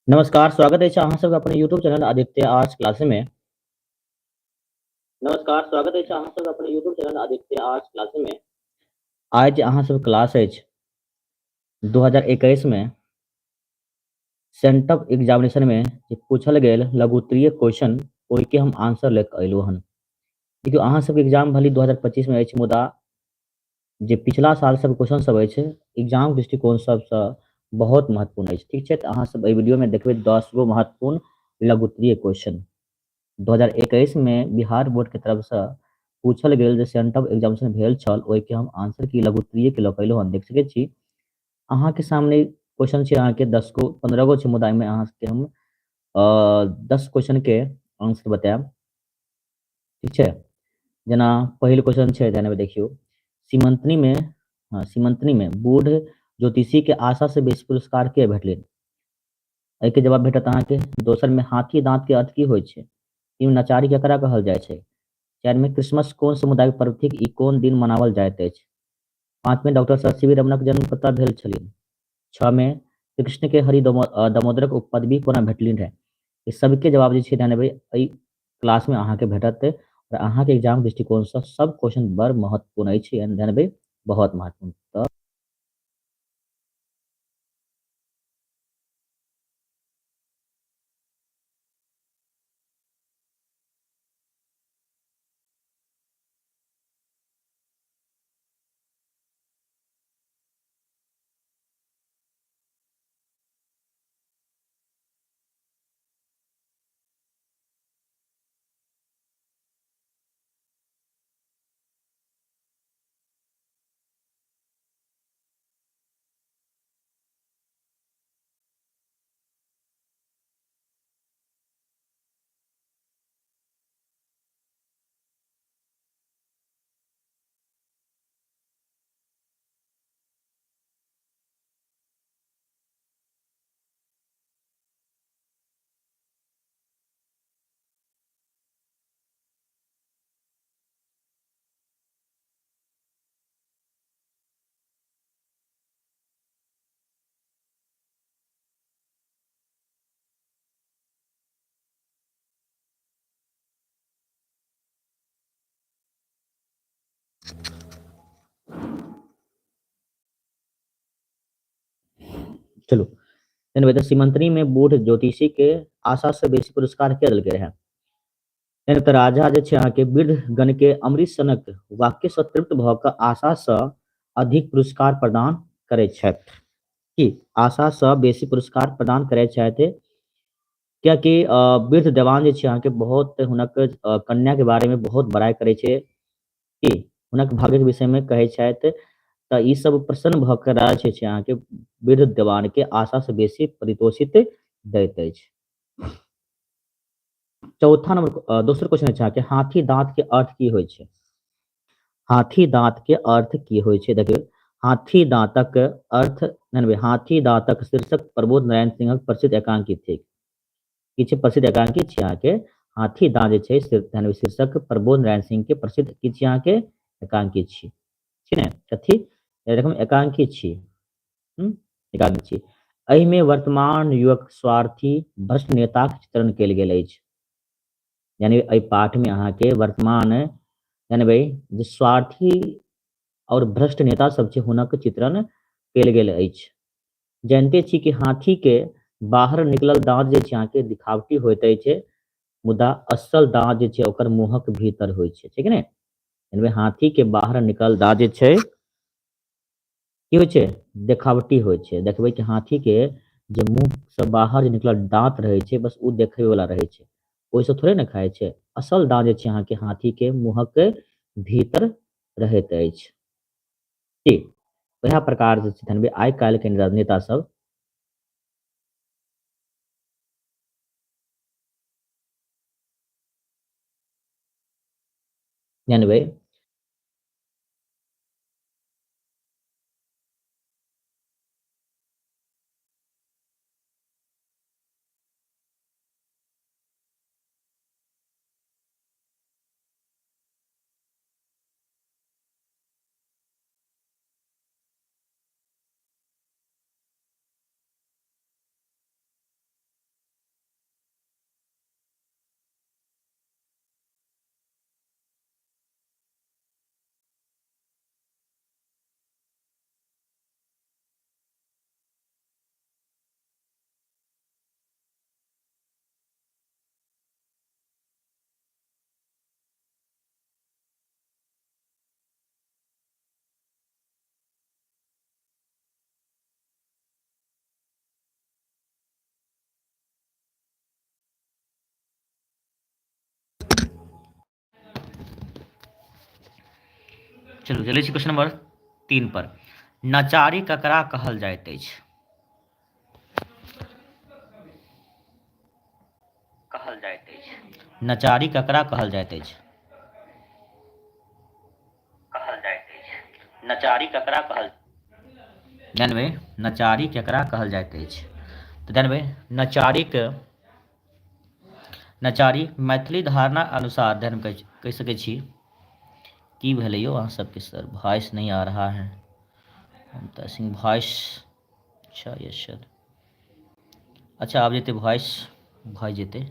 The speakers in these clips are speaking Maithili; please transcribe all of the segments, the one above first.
नमस्कार, स्वागत अछि अहाँ सबके अपन YouTube channel Aditya arts class में। नमस्कार, स्वागत अछि अहाँ सबके अपन YouTube channel Aditya arts class में। आइ जे अहाँ सब क्लास अछि 2021 में सेंटअप एग्जामिनेशन में जे पूछल गेल लघुत्तरीय क्वेश्चन ओहिके हम आंसर ले के अयलहुँ हन। देखियौ अहाँ सबके एग्जाम भली 2025 में अछि, मुदा जे पिछला साल सब क्वेश्चन सब अछि एग्जाम दृष्टिकोण सबसँ बहुत महत्वपूर्ण अछि। ठीक छै, तऽ अहाँ सब एहि वीडियो में देखबै 10 गो महत्वपूर्ण लघुत्तरीय क्वेश्चन 2021 में बिहार बोर्ड के तरफ से पूछल गेल जे सेंटअप एग्जामिनेशन भेल छल ओहिके हम आंसर की लघुत्तरीय के लऽ के अयलहुँ हन। देख सकै छी अहाँ के सामने क्वेश्चन छै अहाँ के 10 गो 15 गो छै, मुदा एहिमे अहाँ के हम 10 क्वेश्चन के आंसर बतायब। ठीक छै, जेना पहिल क्वेश्चन छै, ध्यान में देखियौ, सीमंतनी में, हाँ, सीमंतनी में बूढ़ ज्योतिषी के आशा से बेसी पुरस्कार के भेटलनि? एहिके जवाब भेटत अहाँके। दोसर में हाथी दांत के अर्थ की होइ छै? तीन नचारी केकरा कहल जाइ छै? चारि में क्रिसमस कोन समुदायक पर्व थिक? ई कोन दिन मनावल जाइत अछि? पांच में डॉक्टर सर सी वी रमनक जन्म कतऽ भेल छलनि? छह में कृष्ण के हरि दामोदरक पदवी कोना भेटलनि रहै? ई सबके जवाब जे छै ध्यान देबै एहि क्लास में अहाँके भेटत। और अहाँके एग्जाम दृष्टिकोण से सब क्वेश्चन बड़ महत्वपूर्ण अछि, ध्यान देबै बहुत महत्वपूर्ण। तऽ चलू तऽ सीमंतनी में बूढ़ ज्योतिषी के आशा से बेसी पुरस्कार के देलकै रहे? तऽ राजा जे छै अहाँके वृद्ध गण के अमृत सनक वाक्य से तृप्त भऽ कऽ आशा से अधिक पुरस्कार प्रदान करै छथि। की आशा से बेसी पुरस्कार प्रदान करै छथि? कियाकि वृद्ध देवान जे छै अहाँके बहुत हुनक कन्या के बारे में बहुत बड़ाई करै छै, की हुनक भाग्य के विषय में कहै छथि। तऽ ई सब प्रसन्न भऽ कऽ राजा जे छै अहाँके वृद्ध देवान के आशा से बेसी परितोषित दैत अछि। चौथा नंबर दोसर क्वेश्चन छै अहाँके, हाथी दांत के अर्थ की होइ छै? हाथी दांत के अर्थ की होइ छै? देखियौ, हाथी दांतक अर्थ नहीं, हाथी दांतक शीर्षक प्रबोध नारायण सिंहक प्रसिद्ध एकांकी थिक। की छै प्रसिद्ध एकांकी छै अहाँके हाथी दांत जे छै शीर्षक प्रबोध नारायण सिंह के प्रसिद्ध की छै अहाँके एकांकी छी, ठीक ने? कथी देखो एकांकी छी, एकांकी छी। एहिमे वर्तमान युवक स्वार्थी भ्रष्ट नेताक चित्रण कयल गेल अछि। यानी एहि पाठ में अहाँके वर्तमान यानी भाई जे स्वार्थी और भ्रष्ट नेता सब छै हुनक चित्रण कयल गेल अछि। जानते छी कि हाथी के बाहर निकलल दांत जे छै अहाँके दिखावटी होइत अछि, मुदा असल दांत जे छै ओकर मुंहक भीतर होइ छै, ठीक ने? यानी हाथी के बाहर निकलल दांत जे छै की होइ छै? देखावटी होइ छै। देखबै कि हाथी के जे मुंह से बाहर जे निकलल दांत रहै छै बस ओ देखै वाला रहै छै, ओहिसँ थोड़े ने खाइ छै। असल दांत जे छै अहाँके हाथी के मुंहक भीतर रहैत अछि। ठीक वएह प्रकार जे छै आइ काल्हि के नेता सब जानबै चलू चलै छी क्वेश्चन नंबर 3 पर। नचारी ककरा कहल जाइत अछि? कहल जाइत अछि। नचारी ककरा कहल जाइत अछि? कहल जाइत अछि। नचारी ककरा कहल जानबै? नचारी केकरा कहल जाइत अछि? तऽ जानबै नचारीक नचारी मैथिली धारणा अनुसार ध्यान कहि सकै छी। की भेलै यौ अहाँ सबके? सर वॉइस नहीं आ रहा है। हम तऽ सिंह वॉइस। अच्छा यस सर। अच्छा आब जेतै वॉइस भऽ जेतै।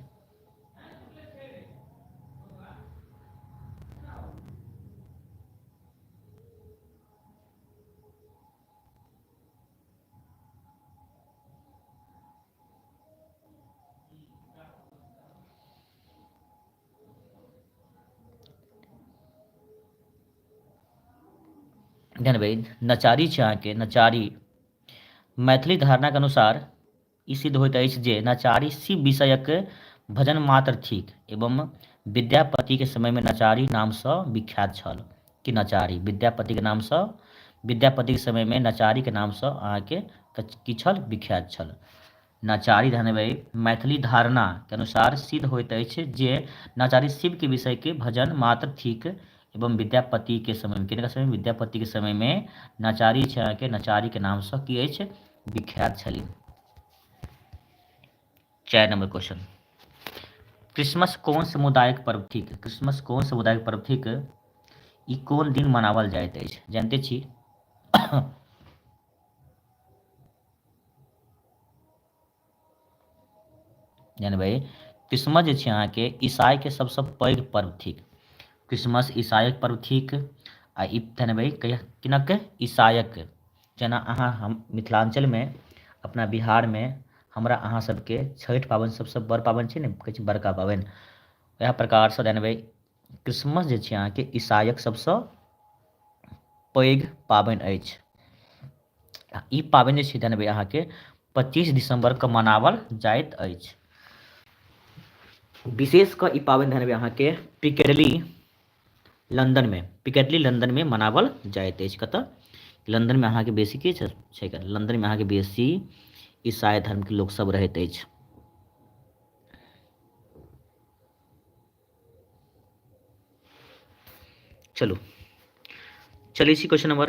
जानबै नचारी छै अहाँके नचारी मैथिली धारणाके अनुसार ई सिद्ध होइत अछि जे नचारी शिव विषयक भजन मात्र थिक एवं विद्यापतिके समयमे नचारी नामसँ विख्यात छल। कि नचारी विद्यापतिके नामसँ विद्यापतिके समयमे नचारीके नामसँ अहाँके की छल? विख्यात छल। नचारी धनबै मैथिली धारणाके अनुसार सिद्ध होइत अछि जे नचारी शिवके विषयके भजन मात्र थिक एवं विद्यापतिके समयमे किनका समयमे? विद्यापतिके समयमे नचारी छै अहाँके नचारीके नामसँ की अछि? विख्यात छली। 4 नंबर क्वेश्चन, क्रिसमस कोन समुदायक पर्व थिक? क्रिसमस कोन समुदायक पर्व थिक? ई कोन दिन मनावल जाइत अछि? जानते छी। जानबै क्रिसमस जे छै अहाँके ईसाईके सबसँ पैघ पर्व थिक। क्रिसमस ईसाईक पर्व थिक आ ई जानबै किनक? ईसाईक। जेना अहाँ हम मिथिलाञ्चलमे अपना बिहारमे हमरा अहाँ सबके छठि पाबनि सबसँ बड़ पाबनि छै ने, कहै छै बड़का पाबनि। वएह प्रकारसँ जानबै क्रिसमस जे छै अहाँके ईसाईक सबसँ पैघ पाबनि अछि। आ ई पाबनि जे छै जानबै अहाँके 25 दिसम्बरके मनावल जाइत अछि। विशेष कऽ ई पाबनि जानबै अहाँके पिकेडली लंदनमे, पिकेडली लंदनमे मनावल जाइत अछि। कतऽ? लंदनमे अहाँके बेसी की छै? लंदनमे अहाँके बेसी ईसाई धर्मके लोक सब रहैत अछि। चलू चलै छी question number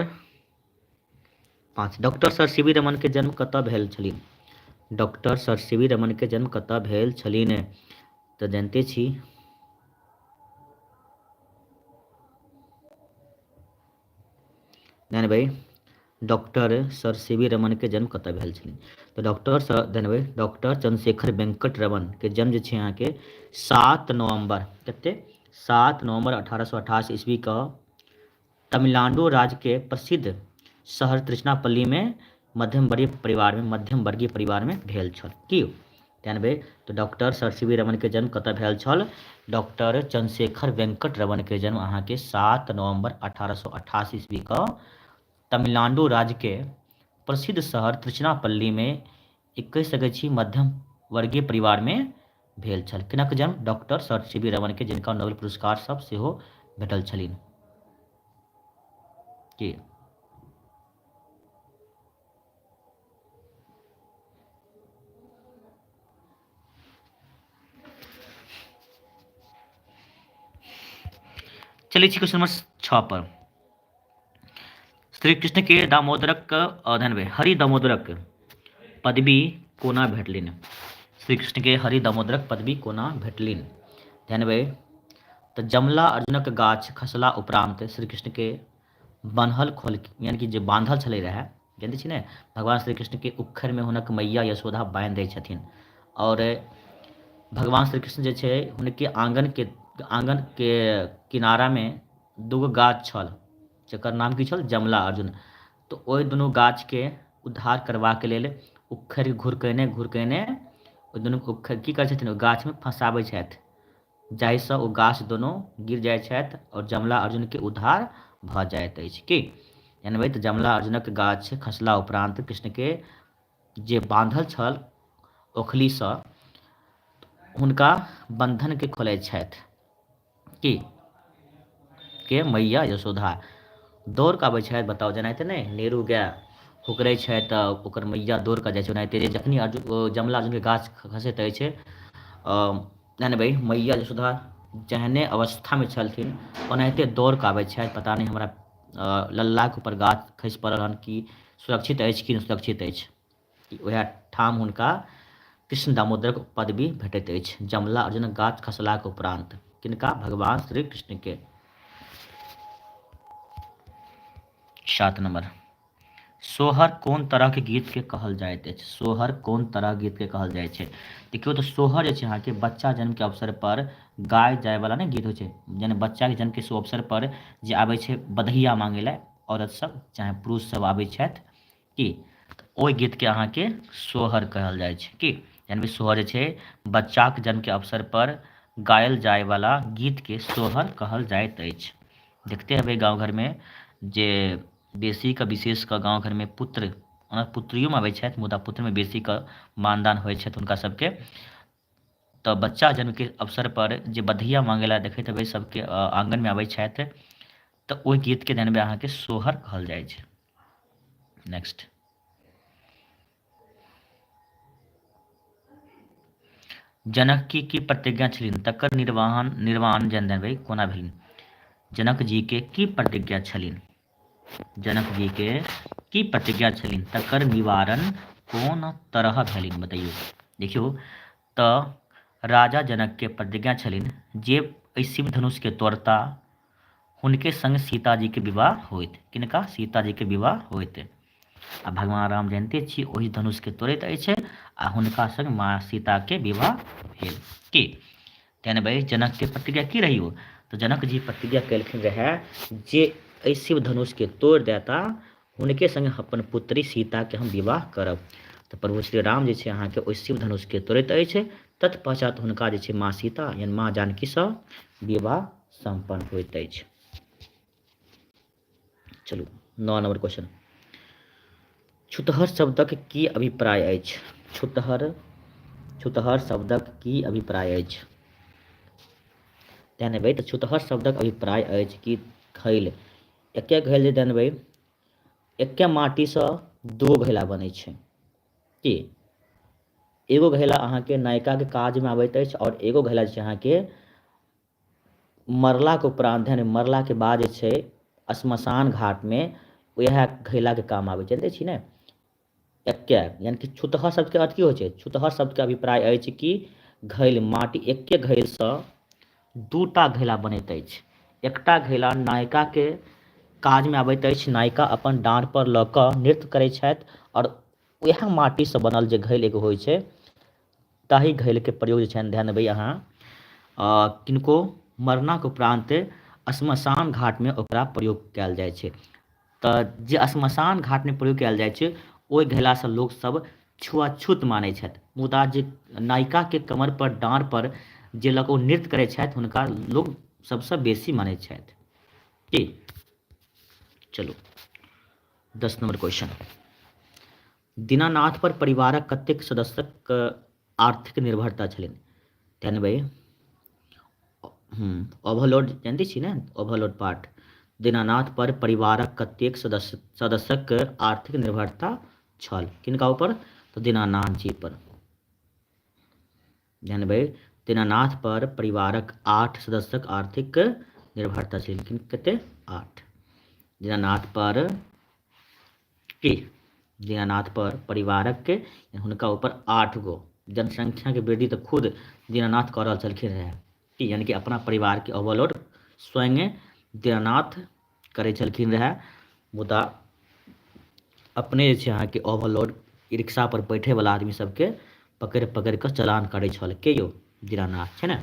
5। Doctor sir C V Raman के जन्म कतऽ भेल छलनि? Doctor sir C V Raman के जन्म कतऽ भेल छलनि? तऽ जानते छी जानबै doctor sir C V Raman के जन्म कतऽ भेल छलनि? तऽ डॉक्टर सर जानबै डॉक्टर चंद्रशेखर वेंकट रमन के जन्म जे छै अहाँके 7 नवम्बर, कते? 7 नवम्बर 1888 ईस्वी के तमिलनाडु राज्य के प्रसिद्ध शहर त्रिचनापल्ली में मध्यम वर्गीय परिवार में, मध्यम वर्गीय परिवार में भेल छल। की जानबै तऽ doctor sir C V Raman के जन्म कतऽ भेल छल? डॉक्टर चंद्रशेखर वेंकट रमन के जन्म अहाँके 7 नवम्बर 1888 ईस्वी के तमिलनाडु राज्य के प्रसिद्ध शहर त्रिचनापल्ली में एक कहि सकै छी मध्यम वर्गीय परिवार में भेल छल। किनक जन्म? Doctor sir C V Raman के, जिनका नोबेल पुरस्कार सब सेहो भेटल छलनि। की चलै छी क्वेश्चन नंबर 6 पर। श्री कृष्ण के दामोदरक अधनवे हरि दामोदरक पदवी कोना भेटलिन? श्री कृष्ण के हरि दामोदरक पदवी कोना भेटलिन? ध्यान तऽ जमला अर्जुनक गाछ खसला उपरांत श्री कृष्ण के बान्हल खोल, यानी कि जे बांधल छलै रहए, जानते छी ने, भगवान श्री कृष्ण के उखड़ि में हुनक मैया यशोदा बान्हि दै छथिन और भगवान श्री कृष्ण जे छै हुनके आंगन के किनारा में दूगो गाछ छल जकर नाम की छल? जमला अर्जुन। तऽ ओहि दुनू गाछके उद्धार करबाक लेल उखड़ि घुरकेने घुरकेने ओहि दुनू उखड़ि की करै छथिन? ओहि गाछमे फँसाबै छथि जाहिसँ ओ गाछ दुनू गिर जाइ छथि आओर जमला अर्जुनके उद्धार भऽ जाइत अछि। की जानबै? तऽ जमला अर्जुनक गाछ खसला उपरान्त कृष्णके जे बाँधल छल ओखलीसँ हुनका बन्धनके खोलै छथि की के मैया यशोदा। दौड़ कऽ आबै छथि। बताउ, जेनाहिते नहि नेहरू गाय हुकरै छथि तऽ ओकर मैया दौड़ कऽ जाइ छै, ओनाहिते जे जखनी अर्जुन जमला अर्जुनके गाछ खसैत अछि, जानबै मैया यशोदा जेहने अवस्थामे छलथिन ओनाहिते दौड़ कऽ आबै छथि। पता नहि हमरा लल्लाके ऊपर गाछ खसि पड़ल हन कि सुरक्षित अछि कि नहि सुरक्षित अछि। उएह ठाम हुनका कृष्ण दामोदरक पदवी भेटैत अछि जमला अर्जुनक गाछ खसलाक उपरान्त। किनका? भगवान श्री कृष्णके। 7 नम्बर, सोहर कोन तरहके गीतके कहल जाइत अछि? सोहर कोन तरह गीतके कहल जाइ छै? देखियौ तऽ सोहर जे छै अहाँके बच्चा जन्मके अवसर पर गाय जायवला नहि गीत होइ छै, यानी बच्चाके जन्मके शुभ अवसर पर जे आबै छै बधैया मांगै लए औरत सब चाहे पुरुष सब आबै छथि की, ओहि गीतके अहाँके सोहर कहल जाइ छै। की यानी सोहर जे छै बच्चाके जन्मके अवसर पर गायल जायवला गीतके सोहर कहल जाइत अछि। देखते हेबै गाँव घरमे जे बेसीके विशेष कऽ गाँव घरमे पुत्र, ओना पुत्रियोमे आबै छथि मुदा पुत्रमे बेसीके मानदान होइ छथि हुनका सबके, तऽ बच्चा जन्मके अवसर पर जे बधैया मांगै लए देखैत हेबै सबके आङ्गनमे आबै छथि तऽ ओहि गीतके जानबै अहाँके सोहर कहल जाइ छै। नेक्स्ट, जनक की की प्रतिज्ञा छलनि तकर निर्वाहन निर्वाण जन देबै कोना भेलनि? जनक जी के की प्रतिज्ञा छलनि? जनक जी के की प्रतिज्ञा छलनि तकर निवारण कोन तरह भेलनि बतैयौ। देखियौ तऽ राजा जनक के प्रतिज्ञा छलनि जे एहि शिव धनुष के तोड़ता हुनके संग सीताजी के विवाह होइत। किनका? सीताजी के विवाह होइत। आ भगवान राम जनिते छी ओहि धनुष के तोड़ैत अछि आ हुनका संग माँ सीता के विवाह भेल। की तेहन भाई जनक के प्रतिज्ञा की रही हो? तऽ जनक जी प्रतिज्ञा केलखिन रहए जे एहि शिव धनुष के तोड़ि देता हुनके संग अपन पुत्री सीता के हम विवाह करब। तऽ प्रभु श्री राम जे छै अहाँके ओहि शिव धनुष के तोड़ैत अछि, तत्पश्चात हुनका जे छै माँ सीता यानी माँ जानकीसँ विवाह सम्पन्न होइत अछि। चलू 9 नंबर क्वेश्चन, छुतहर शब्दक की अभिप्राय अछि? छुतहर, छुतहर शब्दक की अभिप्राय अछि? ध्यान देबै तऽ छुतहर शब्दक अभिप्राय अछि कि घैल, एके घैल जे ध्यान देबै एके माटीसँ दू घैला बनै छै। की एगो घैला अहाँके नायिकाके काजमे आबैत अछि आओर एगो घैला जे छै अहाँके मरलाके उपरान्त यानी मरलाके बाद जे छै श्मशान घाटमे उएह घैलाके काम आबै छै। जनिते छी ने एके यानी कि छुतहर शब्दके अर्थ की होइ छै? छुतहर शब्दके अभिप्राय अछि कि घैल माटि एके घैलसँ दूटा घैला बनैत अछि। एकटा घैला नायिकाके काजमे आबैत अछि, नायिका अपन डाँड़पर लऽ कऽ नृत्य करै छथि आओर उएह माटिसँ बनल जे घैल एगो होइ छै ताहि घैलके प्रयोग जे छनि ध्यान देबै अहाँ किनको मरनाके उपरान्त श्मशान घाटमे ओकरा प्रयोग कयल जाइ छै। तऽ जे श्मशान घाटमे प्रयोग कयल जाइ छै ओहि घैलासँ लोकसभ छुआछूत मानै छथि, मुदा जे नायिकाके कमरपर डाँड़पर जे लऽ कऽ ओ नृत्य करै छथि हुनका लोक सभसँ बेसी मानै छथि। की चलू 10 नंबर क्वेश्चन, दीनानाथ पर परिवारक कतेक सदस्यक आर्थिक निर्भरता छलनि? ध्यान देबै, ओवरलोड जानते छी ने, ओवरलोड पार्ट। दीनानाथ पर परिवारक कतेक सदस्य सदस्यक आर्थिक निर्भरता छल? किनका ऊपर? तऽ दीनानाथ जी पर। ध्यान देबै, दीनानाथ पर परिवारक 8 सदस्यक आर्थिक निर्भरता छल। कते? 8। दीनानाथ पर की? दीनानाथ पर परिवारक हुनका ऊपर 8 गो जनसंख्या के वृद्धि तऽ खुद दीनानाथ कऽ रहल छलखिन रहे। की यानी कि अपना परिवार के ओवरलोड स्वयं दीनानाथ करै छलखिन रहे, मुदा अपने जे छै अहाँके ओवरलोड रिक्शा पर बैठे वाला आदमी सबके पकड़ि पकड़ि कऽ चलान करै छल। के यौ? दीनानाथ छै ने।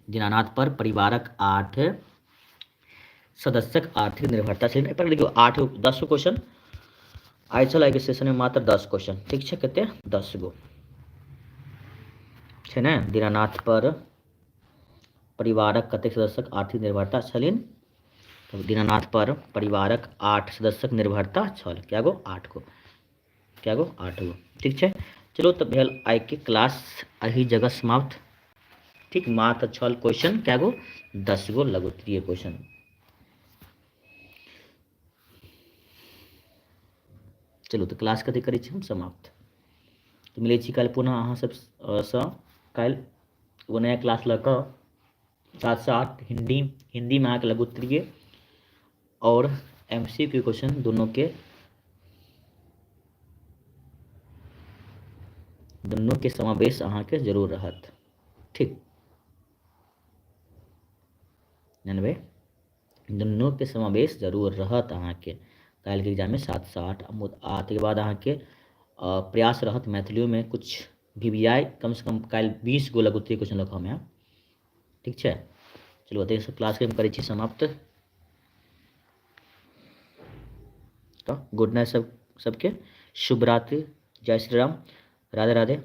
दीनानाथ पर परिवारक 8 सदस्यक आर्थिक निर्भरता छै। एहिपर देखियौ 8 10 गो क्वेश्चन आइ छल, आइके सेशनमे मात्र 10 क्वेश्चन। ठीक छै, कते? 10 गो छै ने। दीनानाथ पर परिवारक कतेक सदस्यक आर्थिक निर्भरता छलनि? तऽ दीनानाथ पर परिवारक 8 सदस्यक निर्भरता छल। कए गो? 8 गो। कए गो? 8 गो। ठीक छै, चलू तऽ भेल आइके क्लास एहि जगह समाप्त। ठीक, मात्र छल क्वेश्चन कए गो? 10 गो लघुत्तरीय क्वेश्चन। चलू तऽ क्लास कथी करै छी हम समाप्त। तऽ मिलै छी काल्हि पुनः अहाँ सबसँ, काल्हि एगो नया क्लास लऽ कऽ 7 से 8 हिन्दी। हिन्दीमे अहाँके लघु उत्तरीय आओर MCQ question दुनूके दुनूके समावेश अहाँके जरूर रहत। ठीक जानबै, दुनूके समावेश जरूर रहत अहाँके काल्हिके एग्जाममे 7 से 8। आ ताहिके बाद अहाँके प्रयास रहत मैथिलियोमे कुछ VVI, कमसँ कम काल्हि 20 गो लघु उत्तरीय क्वेश्चन लऽ कऽ हम आयब। ठीक छै, चलू ओतहिसँ क्लासके हम करै छी समाप्त। तऽ गुड नाइट सब सबके, शुभ रात्रि, जय श्री राम, राधे राधे।